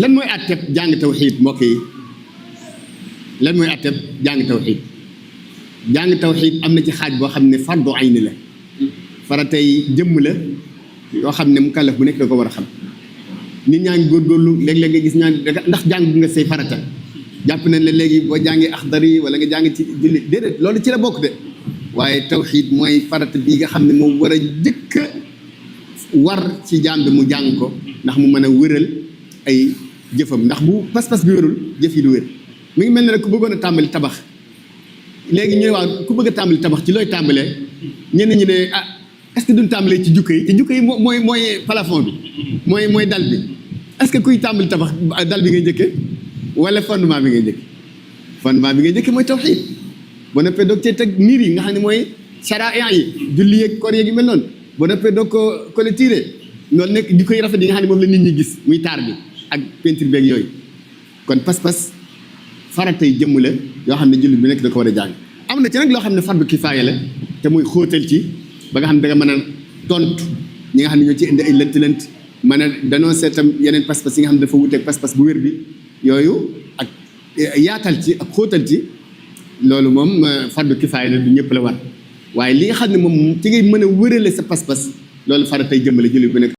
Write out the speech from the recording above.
lan mooy atteb jàng tawxiid mbokk yi lan mooy atteb jàng tawxiid jàng tawxiid am na ci xaaj boo xam ne fardu ayni la faratay jëmm la yoo xam ne mukallaf bu nekk da ko war a xam nit ñaa ngi góorgóorlu léeg-léeg nga gis ñaa ndax jàng nga say farata jàpp nañ la léegi boo jàngee axdari wala nga jàng ci julli déedéet loolu ci la bokk de waaye tawxiid mooy farata bii nga xam ne moom war a jëkk war ci jaam bi mu jàng ko ndax mu mën a wëral ay jëfam ndax bu pas-pas bi wérul jëf yi du wér mi ngi mel ne rek ku bëggoon a tàmbali tabax léegi ñu ne waaw ku bëgg a tàmbali tabax ci looy tàmbalee ñenn ñi ne ah est-ce que duñ tàmbalee ci jukka yi te jukka yi mooy plafond bi mooy dal bi est-ce que kuy tàmbali tabax dal bi ngay njëkkee wala fondement bi ngay njëkkee fondement bi ngay njëkkee mooy tawxiid boo noppee doog cee teg miir yi nga xam ne mooy sharaa yi julli yeeg koor yeeg yu mel noonu boo noppee doog ko clôturer loolu nekk jukka yi rafet yi nga xam ne moom la nit ñi gis muy taar bi ak peinture beeg yooyu kon pas-pas faratay jëmm la yoo xam ne jullit bi nekk da ko war a jàng am na ci nag loo xam ne fardu kifaaya la te muy xóotal ci ba nga xam ne da nga mën a tontu ñi nga xam ne ñoo ci indi ay lënt-lënt mën a danoo seetam yeneen pas-pas yi nga xam ne dafa wuteeg pas-pas bu wér bi yooyu ak yaatal ci ak xóotal ci loolu moom fardu kifaaya la du ñëpp la war waaye li nga xam ne moom ci ngay mën a wërale sa pas-pas loolu faratay jëmm la jullit bi nekk